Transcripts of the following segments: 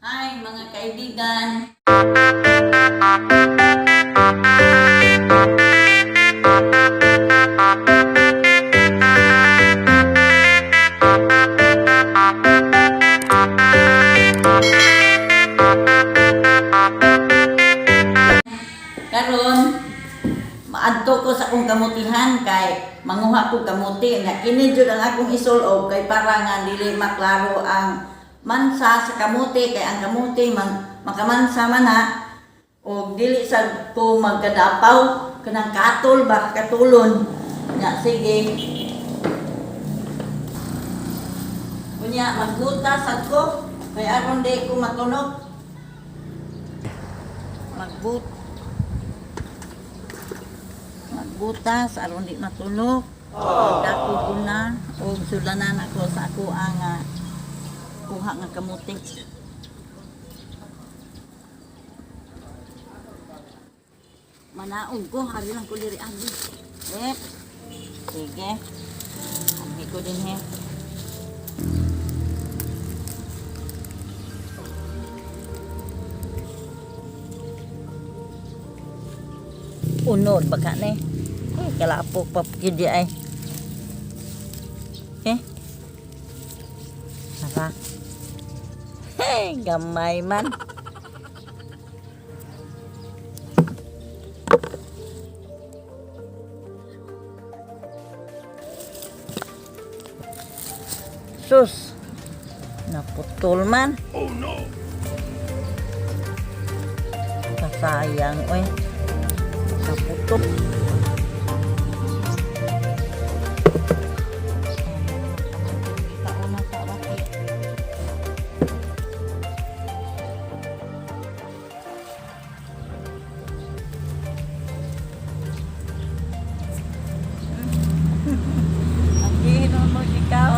Hi, mga kaibigan. Karon, maadto ko sa akong kamutihan kay manguha ko kamuti nga kini jud ang akong isulob kay para nga dili maklaro ang mansa sa kamuti, kay ang kamuti man makamansa man na og dili sad ko magkadapaw kanang katol ba, katulon nga. Sige, unya magbuta sad ko kay aron di ko matunok. Magbutas aron di matunok. Dako ko na og sulanan ako sa ako ang kuha nga kamuti. Manaog ko, hari lang ko diri agi. Eh, sige. Abi ko din he. Unod baka ni. Eh, kalapok pa gid di ay. Eh. Tara. Hey, gamay man. Sus. Naputol man. Oh no! Kasayang, oy. Naputol. Kauna sa waki. Ang gino mo ikaw.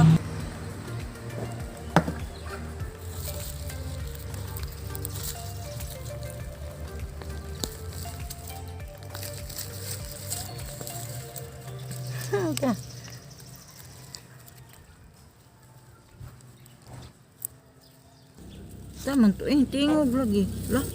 Okay. Taman to eh, tingog lagi. Lah.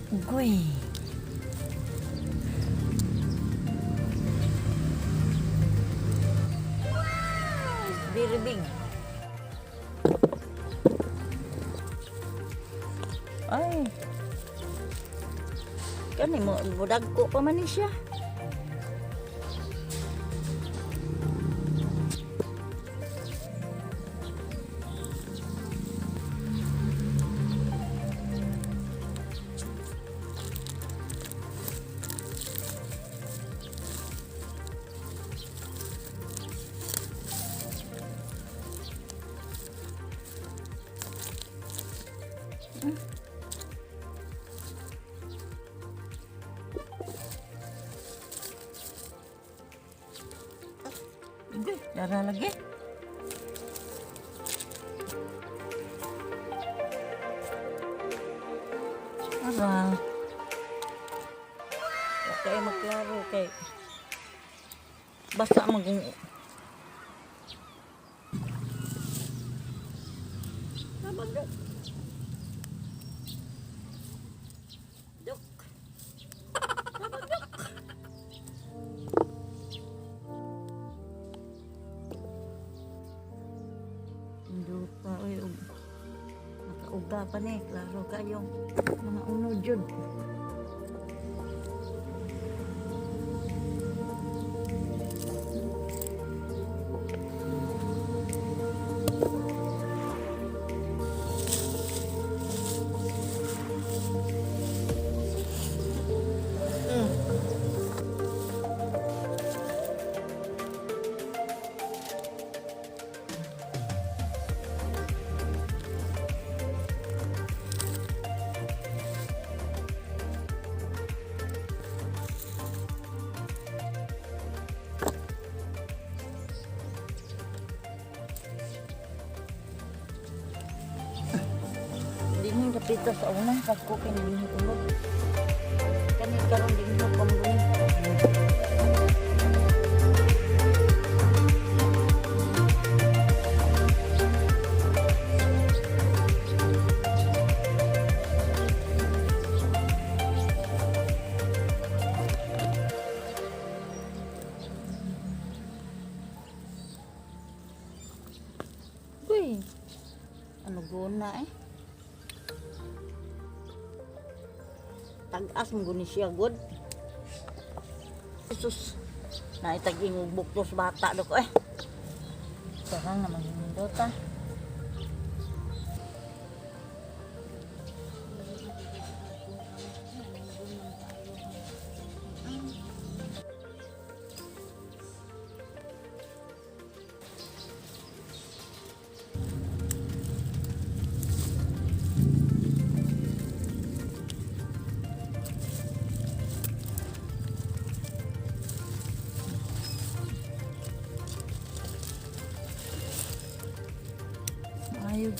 Ugoy. Very big. Ay. Kani mo budag ko pa man ni siya. Ugoy, dara lagi. Ara. Okay, maklaro kay basta magung. Dok. Dok. Dok. Dupa, oy, nakauga pa ni, klaro kayo. Mga unod yun. Dito sa una, pagko kay nilihok unod. Kani karon dinhog ko mo. Uy. Ano guna eh? Tag-as mo guni siya god. Jesus. Naitag ingog buktos bata do ko eh. Sarang naman yung dota. Ayun.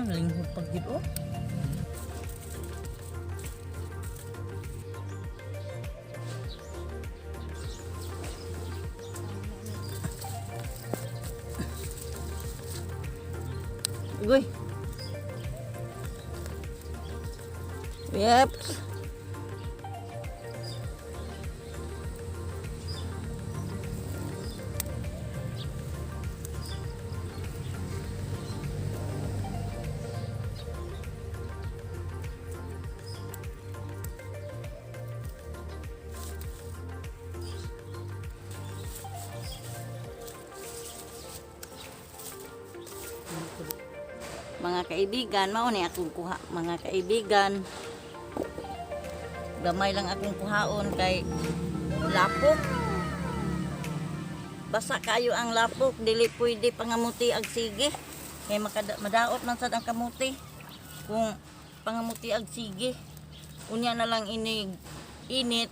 Linghod pag gid oh. Uy. Yep. Mga kaibigan, mao ni akong kuha, mga kaibigan. Gamay lang akong kuhaon kay lapok. Basa kayo ang lapok, dili pwede pangamuti ag sige. Kay madaot man sad ang kamuti. Kung pangamuti ag sige, unya na lang inig init,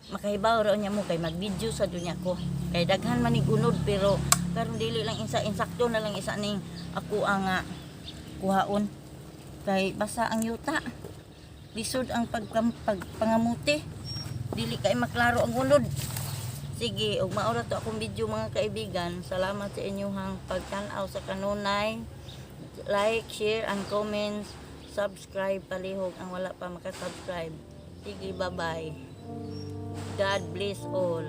makahibaw ra unya mo kay mag-video sa dunya ko. Kay daghan man nig unod, pero karon dili lang insa, insakto na lang isa ning ako ang kuhaon. Kay basa ang yuta. Lisod ang pagpangamuti. Dili kay maklaro ang unod. Sige, ug mao ra to akong video, mga kaibigan. Salamat sa inyong pagtan-aw sa kanunay. Like, share, and comments. Subscribe palihog ang wala pa makasubscribe. Sige, bye-bye. God bless all.